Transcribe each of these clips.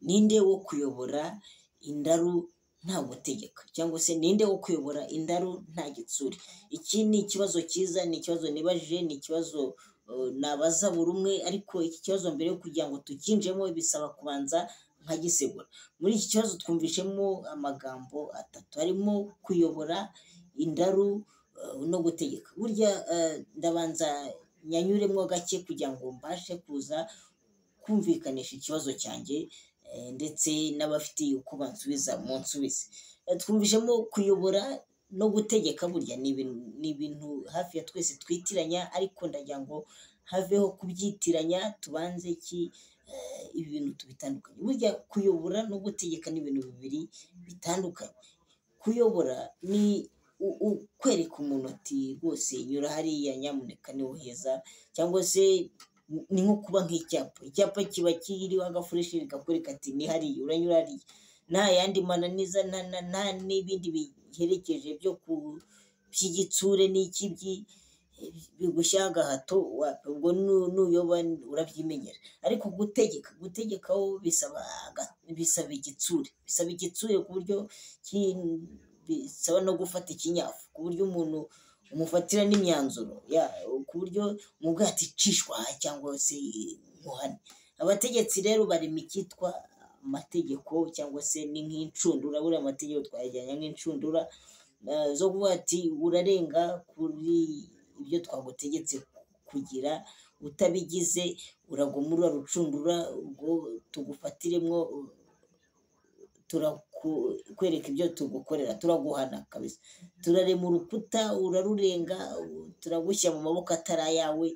Ninde wo kuyobora indaru nta gutegeka, cyangwa se ninde wo kuyobora indaru nta gitsure? Iki ni ikibazo cyiza, ni ikibazo nibajije, ni ikibazo nabaza buri umwe, ariko iki kibazo mbere yo kugira ngo tukinjemo bisaba kubanza nkagisegura. Muri iki kibazo twumvishemo amagambo atatu, harimo kuyobora, indaru no gutegeka. Burya ndabanza nyanyuremo gake kugira ngo mbashe kuza kumvikanisha ikibazo cyanjye, ndetse n'abafite uko bansubiza munsubize. Twumvishemo kuyobora no gutegeka, burya ni ibintu hafi ya twese twitiranya, ariko ndagira ngo haveho kubyitiranya, tubanze ibi bintu tubitandukanye. Burya kuyobora no gutegeka ni ibintu bibiri bitandukanye. Kuyobora ni kwereka umuntu ati rwose nyura hariya nyamuneka niho heza, cyangwa se ni nko kuba nk'icyapa. Icyapa kiba kiriho agafureshi kakwereka ati ni hariya, uranyura hariya, nta yandi mananiza, nta n'ibindi biherekeje byo by'igitsure n'iki bigushyiraho agahato, ubwo nuyoba urabyimenyera. Ariko gutegeka ho bisaba igitsure, bisaba igitsure ku buryo bisaba no gufata ikinyafu, ku buryo umuntu umufatira n'imyanzuro, ku buryo umubwira ati cishwa cyangwa se nkuhane. Abategetsi rero barema icyitwa amategeko, cyangwa se ni nk'inshundura. Buriya amategeko twayajyanye nk'inshundura zo kuvuga ati urarenga kuri ibyo twagutegetse kugira, utabigize uraguma urarucundura, ubwo tugufatiremo, turakwereka ibyo tugukorera, turaguhana kabisa, turarema urukuta urarurenga, turagushyira mu maboko atari ayawe,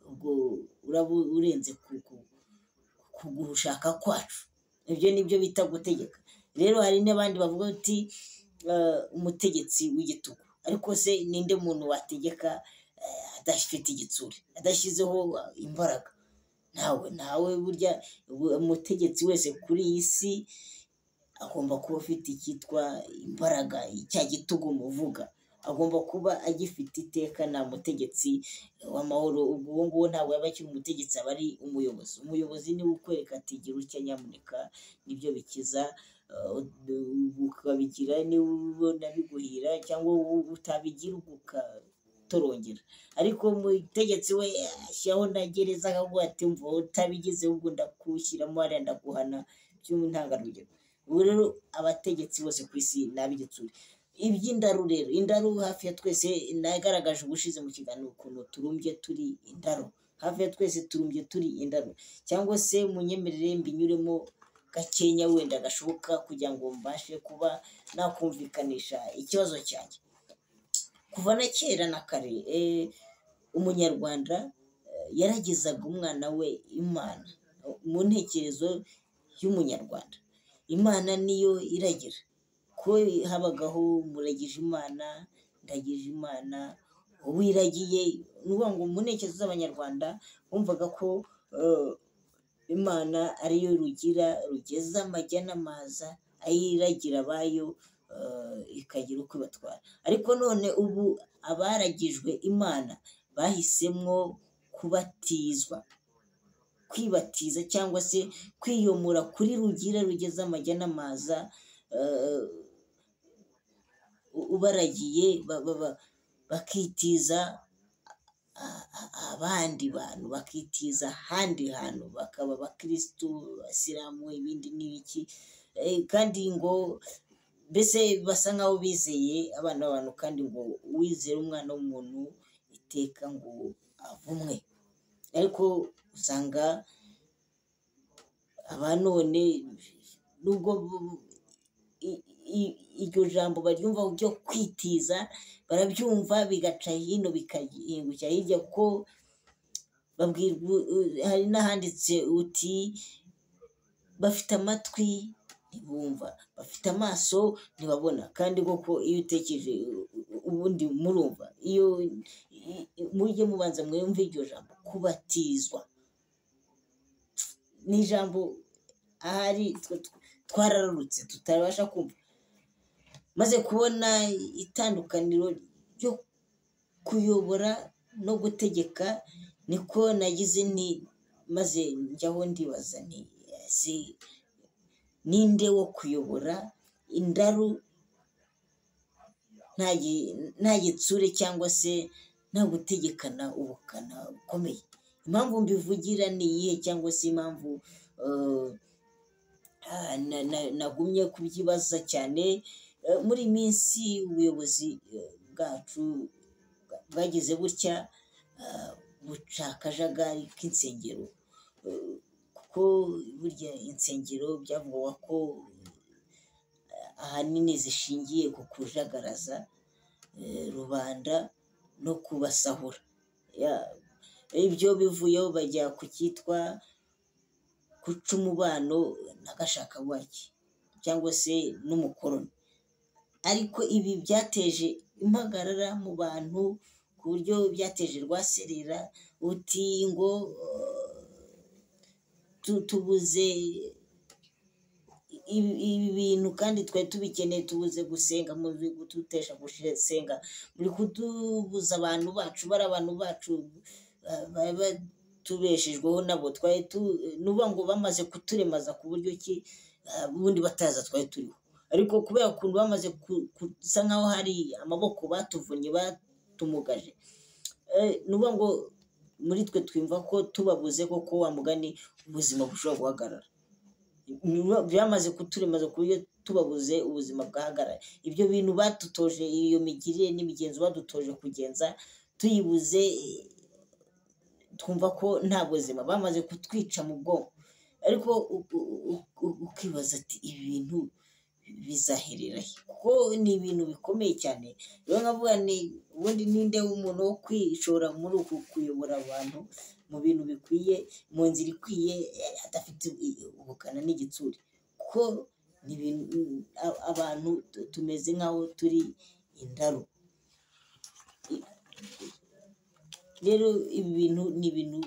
ubwo uraba urenze ku gushaka kwacu. Ibyo ni byo bita gutegeka. Rero hari n'abandi bavuga ati umutegetsi w'igitugu. Ariko se ninde muntu wategeka adafite igitsure, adashyizeho imbaraga? Ntawe. Burya umutegetsi wese kuri iyi si agomba kuba afite icyitwa imbaraga, cya gitugu muvuga, agomba kuba agifite iteka. Nta mutegetsi w'amahoro, ubwo uwo nguwo ntabwo yaba akiri umutegetsi, aba ari umuyobozi. Umuyobozi niwe ukwereka ati gira utya nyamuneka, nibyo bikiza, ukabigira niba ubona biguhira, cyangwa utabigira ugatorongera. Ariko umutegetsi we ashyiraho na gereza akavuga ati mva utabigize ubwo ndakushyiramo hariya ndaguhana by'intangarugero. Ubu rero abategetsi bose ku isi ni ab'igitsure. Iby'indaru rero, indaru hafi ya twese nagaragaje ubushize mu kiganiro ukuntu turumbye turi indaru, hafi ya twese turumbye turi indaru, cyangwa se munyemerere mbinyuremo gakenya wenda gashoboka kugira ngo mbashe kuba nakumvikanisha ikibazo cyanjye. Kuva na kera na kare umunyarwanda yaragezaga umwana we Imana. Mu ntekerezo y'umunyarwanda Imana niyo iragira, ko habagaho muragije Imana, ndagije Imana, uwiragiye. Ni ukuvuga ngo mu ntekerezo z'abanyarwanda bumvaga ko Imana ariyo rugira rugeza amajya n'amaza, ayiragira abayo ikagira uko ibatwara. Ariko none ubu abaragijwe Imana bahisemwo kubatizwa, kwibatiza cyangwa se kwiyomora kuri rugira rugeza amajya n'amaza, ubaragiye bakitiza abandi bantu, bakitiza ahandi hantu, bakaba abakirisitu, abasilamu, ibindi n'ibiki, kandi ngo mbese basa nkaho bizeye abana b'abantu, kandi ngo uwizera umwana w'umuntu iteka ngo avumwe. Ariko usanga aba none nubwo iryo jambo baryumva ryo kwitiza, barabyumva bigaca hino bikahingukira hirya, kuko babwirwa, hari n'ahanditse uti bafite amatwi ntibumva, bafite amaso ntibabona. Kandi koko iyo utekereje ubundi murumva, iyo mujye mubanza mwumve iryo jambo kubatizwa, ni ijambo ahari twarararutse tutabasha kumva. Maze kubona itandukaniro ryo kuyobora no gutegeka, niko nagize nti maze njyaho ndibaza nti ese Ninde wo kuyobora indaru nta gitsure cyangwa se nta gutegekana ubukana bukomeye? Impamvu mbivugira ni iyihe, cyangwa se impamvu nagumye kubyibaza cyane muri iyi minsi? Ubuyobozi bwacu bwagize butya buca akajagari k'insengero, kuko burya insengero byavugwaga ko ahanini zishingiye ku kujagaraza rubanda no kubasahura. Ibyo bivuyeho bajya ku cyitwa guca umubano na gashakabuhake cyangwa se n'umukoroni. Ariko ibi byateje impagarara mu bantu ku buryo byateje rwaserera, uti ngo tubuze ibi bintu kandi twari tubikeneye, tubuze gusenga, muri kudutesha gusenga, muri kutubuza abantu bacu, bari abantu bacu batubeshejweho nabo, twari nuba ngo bamaze kuturemaza ku buryo ki ubundi bataza twari turiho. Ariko kubera ukuntu bamaze gusa nkaho hari amaboko batuvunnye, batumugaje, nuba ngo muri twe twumva ko tubabuze koko wa mugani ubuzima bushobora guhagarara. Byamaze kuturemaza ku buryo tubabuze ubuzima bwahagarara. Ibyo bintu badutoje, iyo migirire n'imigenzo badutoje kugenza, tuyibuze twumva ko nta buzima, bamaze kutwica mu bwonko. Ariko ukibaza ati ibi bintu bizaherera he? Kuko ni ibintu bikomeye cyane. Rero nkavuga ni ubundi ninde w'umuntu wo kwishora muri uku kuyobora abantu mu bintu bikwiye, mu nzira ikwiye, adafite ubukana n'igitsure? Kuko ni ibintu abantu tumeze nk'aho turi indaru. Rero ibi bintu ni ibintu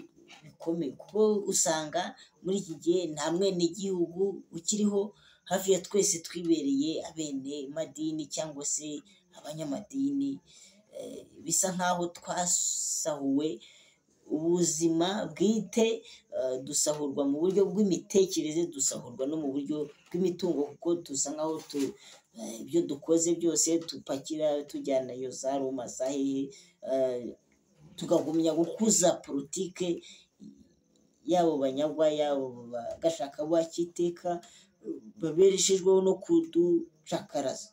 bikomeye, kuko usanga muri iki gihe nta mwenegihugu ukiriho, hafi ya twese twibereye abene madini cyangwa se abanyamadini. Bisa nk'aho twasahuwe ubuzima bwite, dusahurwa mu buryo bw'imitekerereze, dusahurwa no mu buryo bw'imitungo, kuko dusa nk'aho ibyo dukoze byose tupakira tujyana iyo za Roma za hehe, tukagumya gukuza politike yabo banyagwa, yabo gashakabuhake iteka babereshejweho no kuducakaraza.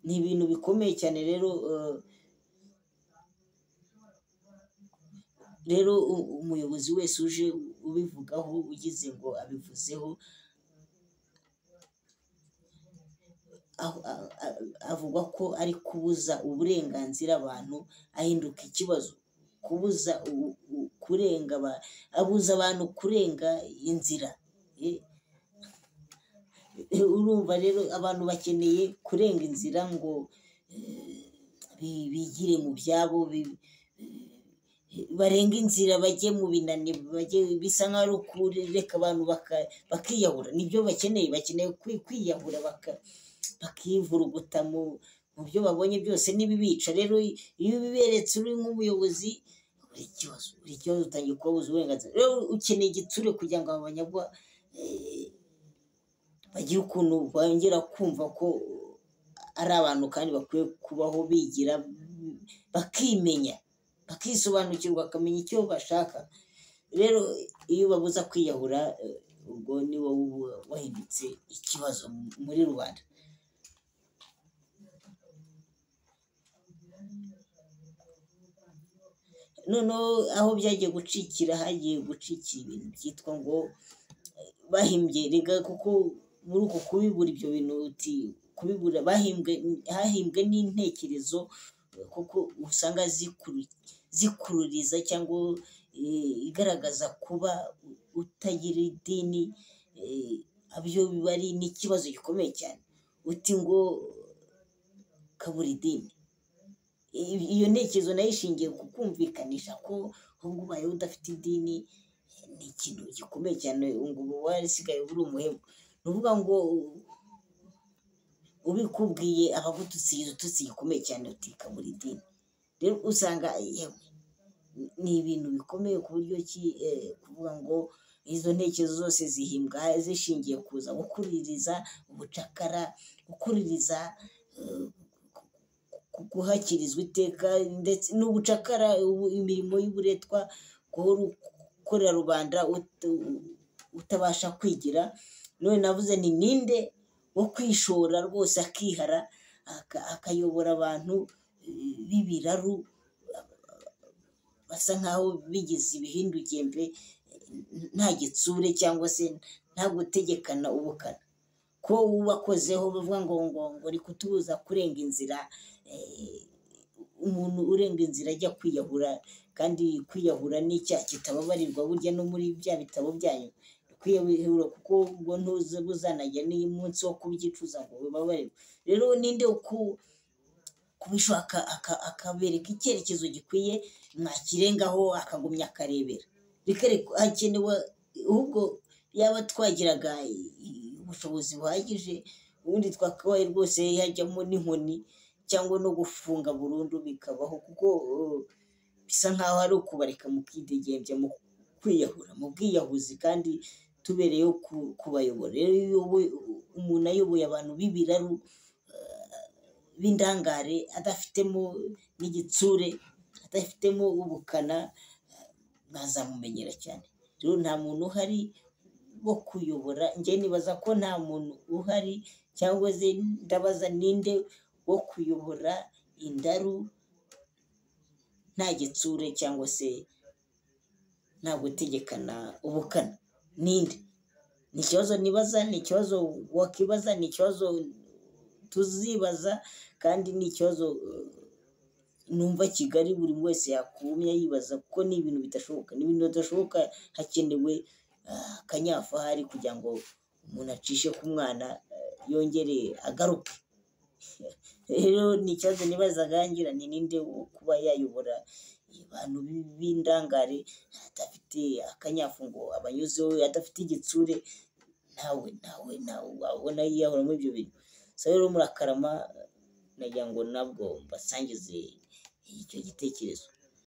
Ni ibintu bikomeye cyane. Rero rero umuyobozi wese uje ubivugaho, ugize ngo abivuzeho, avuga ko ari kubuza uburenganzira abantu, ahinduka ikibazo. Kubuza kurenga, abuza abantu kurenga inzira. Urumva rero abantu bakeneye kurenga inzira ngo bigire mu byabo, barenga inzira bajye mu binani, bajye, bisa nkaho ari ukureka abantu bakiyahura. Nibyo bakeneye, bakeneye kwiyahura bakivuruguta mu byo babonye byose n'ibibica. Rero iyo ubiberetse uri nk'umuyobozi, uri ikibazo, uri ikibazo, utangiye kubabuza uburenganzira. Rero ukeneye igitsure kugira ngo aba banyagwa bagire ukuntu bongera kumva ko ari abantu kandi bakwiye kubaho bigira, bakimenya, bakisobanukirwa, bakamenya icyo bashaka. Rero iyo ubabuza kwiyahura, ubwo ni wowe uba wahindutse ikibazo muri rubanda. Noneho aho byagiye gucikira, hagiye gucikira ibintu byitwa ngo bahimbye rega, kuko muri uko kubibura ibyo bintu uti kubibura hahimbwe n'intekerezo, kuko usanga zikururiza cyangwa igaragaza kuba utagira idini, byo biba ari n'ikibazo gikomeye cyane. Uti ngo kabura idini, iyo ntekerezo nayo ishingiye ku kumvikanisha ko ubwo ubayeho udafite idini ni ikintu gikomeye cyane, ngo uba warasigaye uri umuhemu. Ni ukuvuga ngo ubikubwiye abagututse igitutsi gikomeye cyane, uti kabura idini. Rero usanga yewe ni ibintu bikomeye ku buryo ki kuvuga ngo Izo ntekerezo zose zihimbwa zishingiye kuza gukuririza ubucakara, gukuririza guhakirizwa iteka, ndetse n'ubucakara, imirimo y'uburetwa, guhora ukorera rubanda utabasha kwigira. None navuze ni ninde wo kwishora rwose akihara akayobora abantu b'ibiraru basa nkaho bigize ibihindugembe, nta gitsure cyangwa se nta gutegekana ubukana, ko ubakozeho bavuga ngo ngo ngo uri kutubuza kurenga inzira. Umuntu urenga inzira ajya kwiyahura, kandi kwiyahura ni icyaha kitababarirwa burya no muri bya bitabo byanyu, kwiyahura kuko ubwo ntuzanajya n'umunsi wo kubyicuza ngo ubabarirwe. Rero ninde kubishaka akabereka icyerekezo gikwiye mwakirengaho akagumya akarebera? Hakenewe ahubwo yaba twagiraga ubushobozi buhagije, ubundi twakabaye rwose hajyamo n'inkoni cyangwa no gufunga burundu bikabaho, kuko bisa nkaho ari ukubareka mukidegembya mu kwiyahura, mu bwiyahuzi, kandi tubereyeho kubayobora. Rero iyo umuntu ayoboye abantu b'ibiraru b'indangare, adafitemo n'igitsure, adafitemo ubukana, mwazamumenyera cyane. Rero nta muntu uhari wo kuyobora, njye nibaza ko nta muntu uhari, cyangwa se ndabaza ninde wo kuyobora indaru nta gitsure cyangwa se nta gutegekana ubukana? Ninde? Ni ikibazo nibaza, ni ikibazo wakibaza, ni ikibazo tuzibaza, kandi ni ikibazo numva Kigali buri wese yakumya yibaza, kuko ni ibintu bidashoboka, ni ibintu bidashoboka. Hakenewe akanyafahari kugira ngo umuntu acishe ku mwana yongere agaruke. Rero ni ikibazo nibazaga ngira ni ninde wo kuba yayobora abantu b'indangare adafite akanyafu ngo abanyuzeho, adafite igitsure, ntawe ntawe ntawe wabona yiyahura muri ibyo bintu. So rero murakarama, nagira ngo nabwo mbasangize icyo gitekerezo.